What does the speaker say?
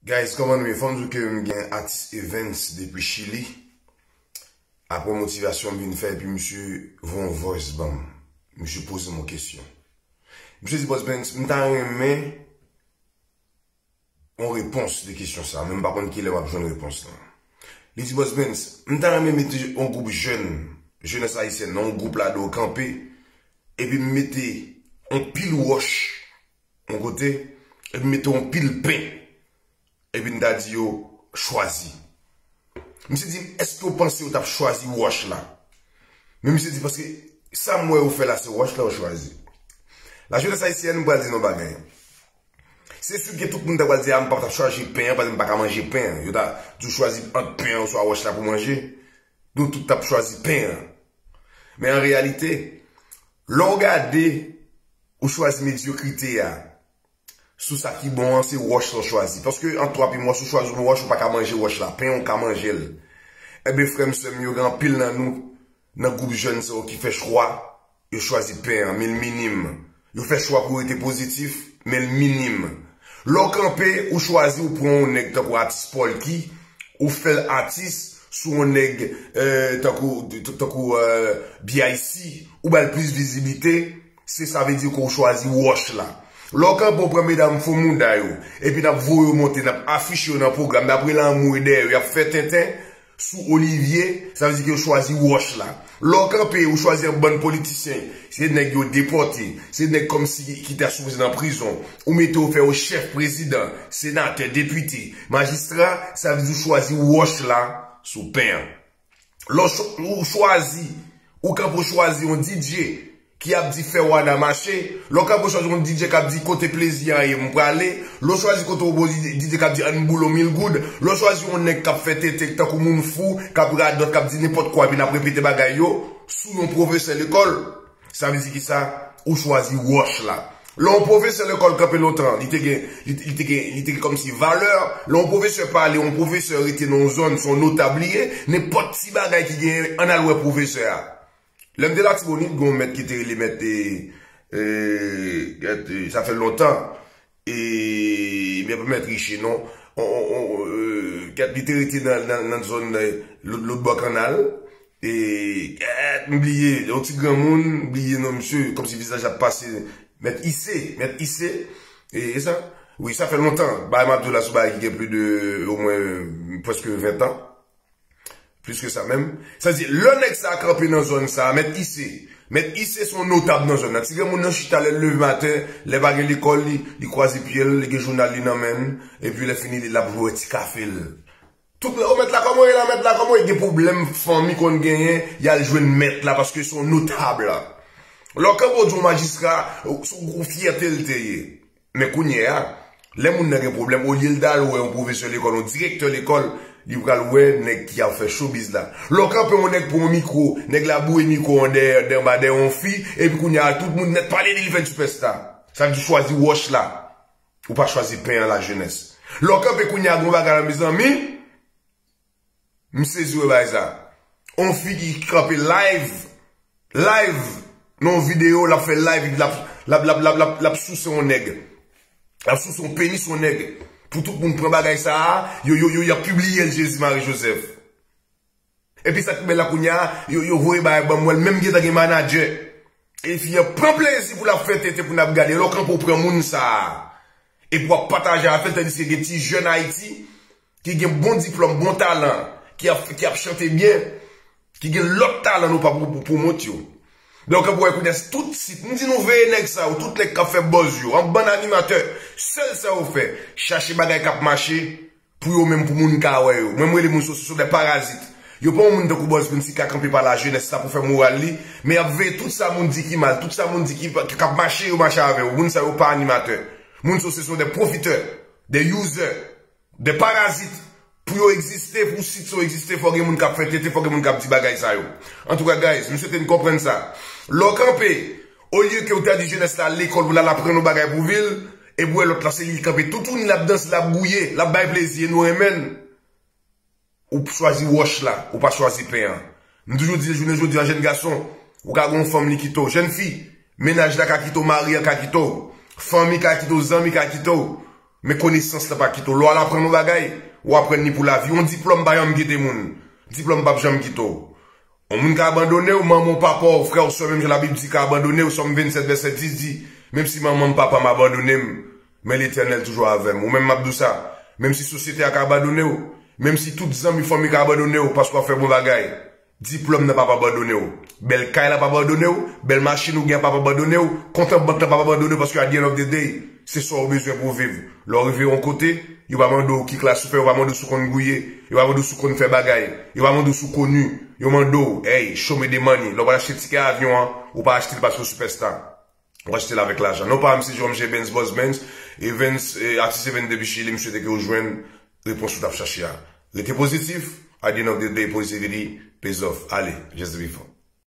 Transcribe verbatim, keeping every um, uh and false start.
Guys, kòman nou ye? Fò m di w ke m gen atis Evens depi Chili. Apre motivasyon m vin fè, epi misye voye yon voice ban m. Misye poze m yon kesyon. Misye di, Bòs Benz, m ta renmen yon repons de kesyon sa, men m pa konn kilè m ap jwenn repons lan. Li di, Bòs Benz, m ta renmen mete yon gwoup jèn, jenès ayisyèn nan yon gwoup la, de w kanpe, epi m mete yon pil wòch yon kote, epi m mete yon pil pen, epi m ta di yo, chwazi. Misye di m, èske w panse yo t ap chwazi wòch la? Men misye di, paske sa m wè yo fè la, se wòch la yo chwazi. Lajenès ayisyèn, m pral di nou yon bagay. Se si ke tout moun ta pral di, a, m pa t ap chwazi pen an, paske m pa ka manje pen an. Yo ta di w chwazi ant pen an oswa wòch la pou manje. Nou tout t ap chwazi pen an. Men an reyalite, lè w gade, ou chwazi medyokrite a, sou sa ki bon an, se wòch lan w chwazi. Paske ant twa pim wòch, ou chwazi yon wòch, ou pa ka manje wòch la. Pen an, ou ka manje l. Enben, frè m, sè m yo, gen anpil nan nou, nan gwoup jèn sa yo ki fè chwa, yo chwazi pen an, men l minim. Yo fè chwa pou yo rete pozitif, men l minim. Lè w kanpe, ou chwazi, ou pran yon nèg tankou atis Polky, ou fè l atis sou yon nèg, eh, tankou, tankou, eh, B I C, ou ba l plis viziblite, se sa vle di ke w chwazi wòch la. Lè w kanpe, w pran medam fo mouda yo, epi n ap voye yo monte, n ap afiche yo nan pwogram, n ap rele anmwe dèyè yo, y ap fè tenten sou Olivier, sa vle di ke yo chwazi wòch la. Lè w kanpe, ou chwazi yon bann politisyen, se nèg yo depòte, se nèg kòmsi ki ta sipoze nan prizon, ou mete yo fè yo chèf, prezidan, senatè, depite, majistra, sa vle di ou chwazi wòch la sou pen an. Lè w cho-, ou chwazi, ou kanpe w chwazi yon D J ki ap di fè wana mache, lè w kanpe w chwazi yon D J k ap di kote plezi an ye, m prale, lè w chwazi kote w bo-, D J k ap di ann boule w mil goud, lè w chwazi yon nèg k ap fè tenten tankou moun fou, k ap radòt, k ap di nenpòt kwa, epi n ap repete bagay yo, sou yon pwofesè lekòl, sa vle di ki sa? Ou chwazi wòch la. Lè yon pwofesè lekòl kanpe lontan, li te gen, li, li te gen, li te gen kòmsi valè. Lè yon pwofesè pale, yon pwofesè rete nan yon zòn, se yon notab li ye. Nenpòt ti bagay ki genyen, ann al wè pwofesè a. Lè m te Latibonit, gen yon mèt ki te rele mèt, e, e, gèt, e, sa fè lontan. E, men pa mèt Riche, non. On, on, on, e, gèt, li te rete nan, nan, nan zòn, e, lòt, lòt bò kanal. E, gèt, m bliye, yon ti granmoun, m bliye non misye, kòmsi vizaj ap pase. Mèt Ise, mèt Ise. E, e sa? Wi, sa fè lontan. Bagay m ap di w la, se yon bagay ki gen plis de, omwen, prèske ven tan. Plis ke sa menm. Sa di, lè nèg sa a kanpe nan zòn sa a, mèt Ise. Mèt Ise se yon notab nan zòn nan. Ti granmoun nan chita lè l leve maten, lè pa gen lekòl, li, li kwaze pye l, li gen jounal li nan men l, epi lè fini, li, l ap jwe ti kafe l. Tout lè, o mèt la, kòman w ye la, mèt la, kòman w ye? Gen pwoblèm fanmi konn genyen, y al jwenn mèt la, paske se yon notab la. Lè w kanpe w di yon majistra, se yon gwo fyète l te ye. Men kounye a, lè moun nan gen pwoblèm, olye l t al wè yon pwofesè lekòl, yon direktè lekòl, li pral wè nèg ki ap fè showbiz la. Lè w kanpe yon nèg pran yon mikwo, nèg la boure mikwo an dèyè, dèyè, anba dèyè yon fi, epi kounye a, tout moun nèt pale de li vin sipèsta. Sa vle di chwazi wòch la. Ou pa chwazi pen an, lajenès. Lè w kanpe kounye a, gen yon bagay la, mezanmi, m sezi wè bagay sa. On fi ki kanpe live, live, nan yon videyo, l ap fè live, l ap, l ap, l ap, l ap, l ap, l ap souse yon nèg. L ap souse yon penis yon nèg. Pou tout moun pran bagay sa a, yo, yo, yo, y ap pibliye l, Jezi Mari Jozèf. Epi sa k pi bèl la kounye a, yo, yo voye bagay ban m wè l, menm gentan gen manadjè. E fi an pran plezi pou l ap fè tenten pou n ap gade. Lè w kanpe w pran moun sa a. Epi w ap pataje avè l, tandiske gen ti jèn Ayiti ki gen bon diplòm, bon talan, ki ap, ki ap chante byen, ki gen lòt talan nou pa pou, pou, pou pwomot yo. Donk, w ap wè kounye a, tout sit, m di nou veye nèg sa yo, tout nèg k ap fè buzz yo, an bann animatè, sèl sa yo fè, chache bagay k ap mache, pou yo menm, pou moun ka wè yo. Mwen, m rele moun sa yo, se de parazit. Yo pa yon moun tankou Buzz Prince ki ka kanpe pa lajenès la pou fè moral li, men y ap veye tout sa moun di ki mal, tout sa moun di ki, ki, k ap mache, yo mache avè yo. Moun sa yo pa animatè. Moun sa yo, se son de pwofitè, de user, de parazit. Pou yo egziste, pou sit sa yo egziste, fò gen moun k ap fè tenten, fò gen moun k ap di bagay sa yo. Antouka, guys, m swete n konprann sa. Lè w kanpe, olye ke w ta di jenès la al lekòl pou l al aprann yon bagay pou vi l, epi w wè lòt la, se li ki kanpe toutouni, l ap danse, l ap gouye, l ap bay plezi, e nou renmen l. Ou chwazi wòch la, ou pa chwazi pen an. M toujou di, jounen jodi a, jèn gason, ou ka gen yon fanm, li kite w. Jèn fi, mennaj la ka kite w, mari an ka kite w. Fanmi ka kite w, zanmi ka kite w. Men konesans lan pa kite w. Lè w al aprann yon bagay, ou aprann li pou lavi. Yon diplòm pa janm kite moun. Diplòm p ap janm kite w. Yon moun ka abandone w, manman w, papa w, frè w, sè w, menm jan Labib di, ka abandone w. Sòm vennsèt, vèsè dis di, menm si manman m, papa m abandone m, men Letènèl toujou avè m. Ou menm m ap di w sa, menm si sosyete a ka abandone w, menm si tout zanmi, fanmi ka abandone w paske w ap fè bon bagay, diplòm nan p ap abandone w. Bèl kay la p ap abandone w, bèl machin ou gen an p ap abandone w, kont an bank lan p ap abandone w paske at the end of the day, se sa w bezwen pou w viv. Lè w rive yon kote, yo pa mande w ki klas ou fè, yo pa mande w si w konn gouye, yo pa mande w si w konn fè bagay, yo pa mande w si w koni, yo mande w, hey, show me the money. Lè w pral achte tikè avyon an, ou pa achte l paske w sipèsta. Ou achte l avèk lajan. Non pa m se Jerome J Benz, Boss Benz, Evans, eh, atis Evans depi Chili, m swete ke w jwenn repons ou t ap chache a. Rete pozitif, at the end of the day, positivity pays off. Ale, just be fun.